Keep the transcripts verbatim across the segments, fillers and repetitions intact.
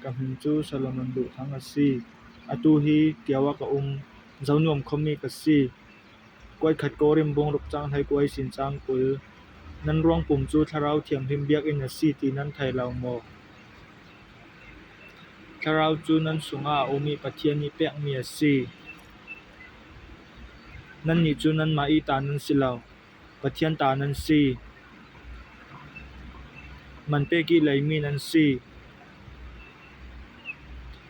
Ka hmin cu Solomon Luh Thang a si. Atu hi Kio ah ka um, Zonuam khuami ka si. Kuai khat Korin bung ruk cang hlei kuai sin cang kul. Nan ruangpum cu Thlarau Thianghlim biakinn a si ti nan thei lo maw? Thlarau cu nan sungah a um i Pathian nih pekmi a si. Nannih cu nanmah i ta nan si lo, Pathian ta nan si. Man pek i leimi nan si.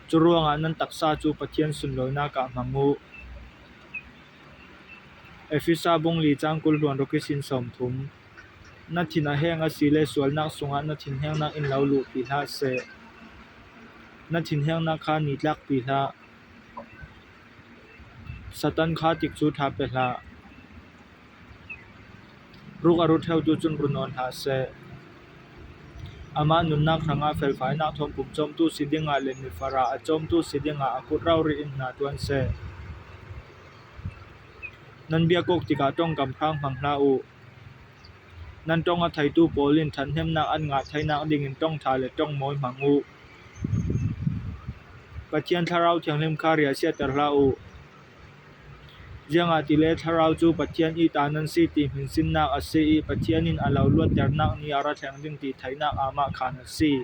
Cu ruangah nan taksa cu Pathian sunlawinak ah hmang uh. Efesa bung li cang kul hluan ruk i sin sawm thum. Na thin a heng a si le sualnak sungah na thinhengnak in lo luhpi hlah seh. Na thinhengnak kha nitlakpi hlah. Satan kha tikcu ṭha pe hlah. Ruk a rut heutu cun run nawn hlah seh. Amah nunnak hrangah felfainak thawn pumcawmtu si dingah le mifarah a cawmtu si dingah a kut rori in hna ṭuan seh. Nan biak awk tikah ṭongkam hrang hmang hlah uh. Nan ṭong a theitu pawl in ṭhathnemnak an ngah theinak dingin ṭong ṭha le ṭong mawi hmang uh. Pathian Thlarau Thianghlim kha riahsiatter hlah uh. Ziangahtile Thlarau cu Pathian i ta nan si ti hminsinnak a si i Pathian in a lo luatternak ni a ra thleng ding ti theihnak amah khan a si.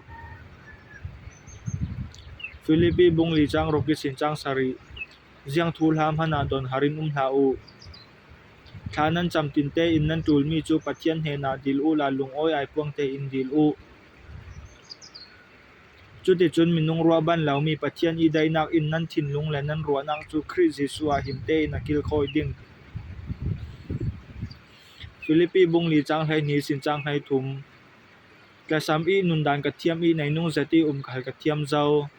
Filipi bung li cang ruk i sin cang sarih. Ziang thu hla hmanh ah don har in um hlah uh. Thla nan cam tinte in nan ṭulmi cu Pathian hnenah dil uhla lungawi aipuang tein dil uh. Cuticun minung ruah ban lomi Pathian i daihnak in nan thinlung le nan ruahnak cu Khrih Jesuh ah him tein a kilkhawi ding. Filipi bung li cang hleihnih sin cang hleithum. Tlasam i nundan ka thiam i neinung zet i um ka hal ka thiam zo.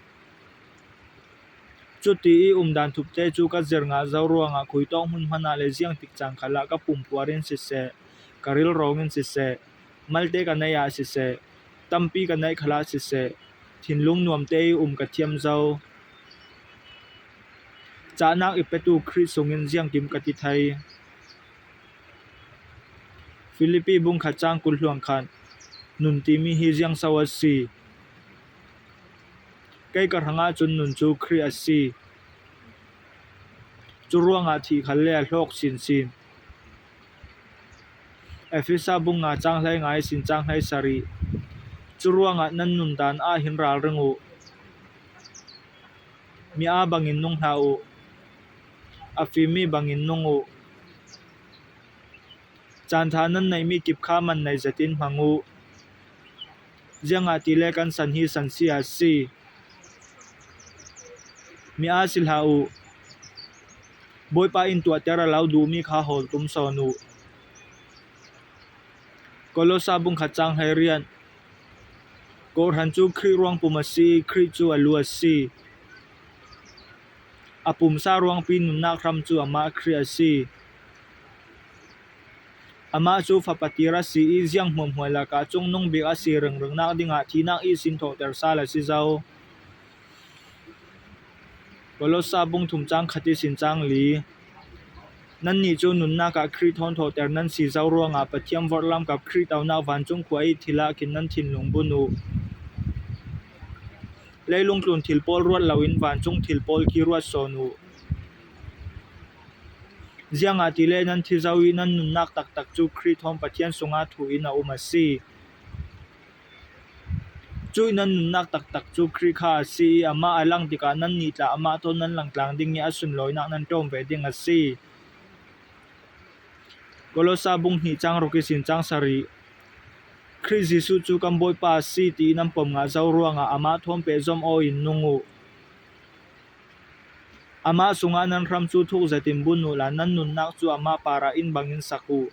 Cuti i umdan thupte cu ka zir ngah zo ruangah khuitawk hmun hmanh ah le ziangtik caan khal ah ka pumpuar in siseh, ka rilrawng in siseh, malte ka neih ah siseh, tampi ka neih khal ah siseh, thinlung nuamte i um ka thiam zo. Cahnak i petu Khrih sungin ziangkim ka ti thei. Filipi bung khat cang kul hluan khat. Nun timi hi ziangso a si? Kei ka hrangah cun nun cu Khrih a si. Cu ruangah thih khal le a hlawk sinsin. Efesa bung nga cang hlei nga i sin cang hlei sarih. Cu ruangah nan nundan ah hin ralring uh. Mi aa bangin nung hlah uh. A fimmi bangin nung uh. Caan ṭha nan neihmi kip kha man nei zetin hmang uh. Ziangahtile kan san hi san sia a si. Mi aa si hlah uh. Bawipa in tuahter a lo duhmi kha hawl tum sawn uh. Kolosa bung khat cang hlei riat. Kawhhran cu Khrih ruangpum a si i Khrih cu a lu a si. A pumsa ruangpi nunnak hram cu amah Khrih a si. Amah cu fapa tir a si i ziang hmuahhmuah lakah cungnung bik a si ringringnak dingah thihnak ihsin thawhter sal a si zo. Kolosa bung thum cang khat ihsin cang li. Nannih cu nunnak ah Khrih thawn thawhter nan si zo ruangah Pathian vorhlam kap Khrih tonak vancung khua i thil ah khin nan thinlung bun uh. Leilung tlun thil pawl ruat loin vancung thil pawl khi ruat sawn uh. Ziangahtile nan thi zo i nan nunnak taktak cu Khrih thawn Pathian sungah thuh in a um a si. Cuih nan nunnak taktak cu Khrih kha a si i amah a lang tikah nannih tla amah thawn nan langtlang ding i a sunlawinak nan ṭawm ve ding a si. Kolosa bung hnih cang ruk ihsin cang sarih. Khrih Jesuh cu kan Bawipa a si ti nan pom ngah zo ruangah amah thawn pehzom aw in nung uh. Amah sungah nan hram cu thuk zetin bun uhla nan nunnak cu amah parah inn bangin sak uh.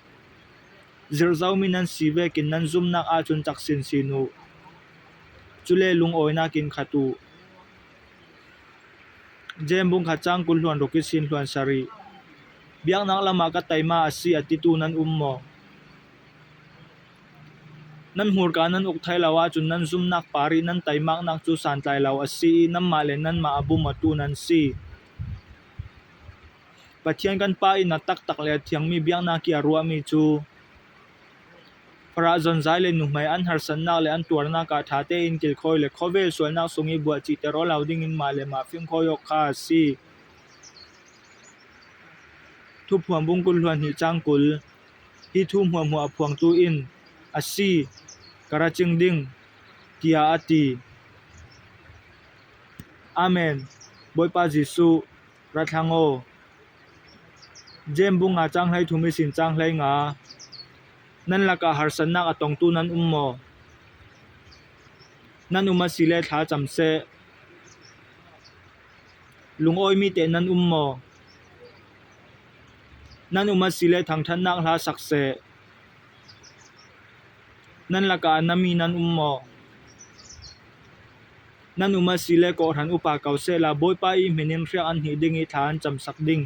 Zirh zomi nan si vekin nan zumnak ahcun cak sinsin uh. Cule lungawinak in khat uh. Jeim bung khat cang kul hluan ruk ihsin hluan sarih. Biaknak lamah ka taima a si a titu nan um maw? Nan hmurka nan uk thei lo ahcun nan zumnak par i nan taimaknak cu santlai lo a si i nanmah le nanmah a bum awtu nan si. Pathian kan Pa in a taktak le a thiangmi biaknak i a ruahmi cu Parah zonzai le nuhmei an harsatnak le an tuarnak ah ṭhate in kilkhawi le khawvel sualnak sung i buah cihter aw lo dingin mah le mah fingkhawi awk kha a si. Thuphuam bung kul hluan hnih cang kul. Hi thu hmuahhmuah a phuangtu in, "A si, ka ra cing ding," tiah a ti. Amen. Bawipa Jesuh, ra thlang aw. Jem bung nga cang hlei thum i sin cang hlei nga. Nan lakah harsatnak a tongtu nan um maw? Nan um a si le thla cam seh. Lungawi mi teh nan um maw? Nan um a si le thangṭhatnak hla sak seh. Nan lakah a na mi nan um maw? Nan um a si le kawhhran upa ko sehla Bawipa i hmin in hriak an hnih ding i thla an camsak ding.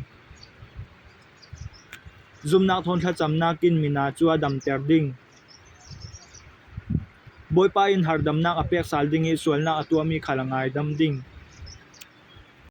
Zumnak thawn thlacamnak in mina cu a damter ding. Bawipa in harhdamnak a pek sal ding i sualnak a tuahmi khal a ngaidam ding.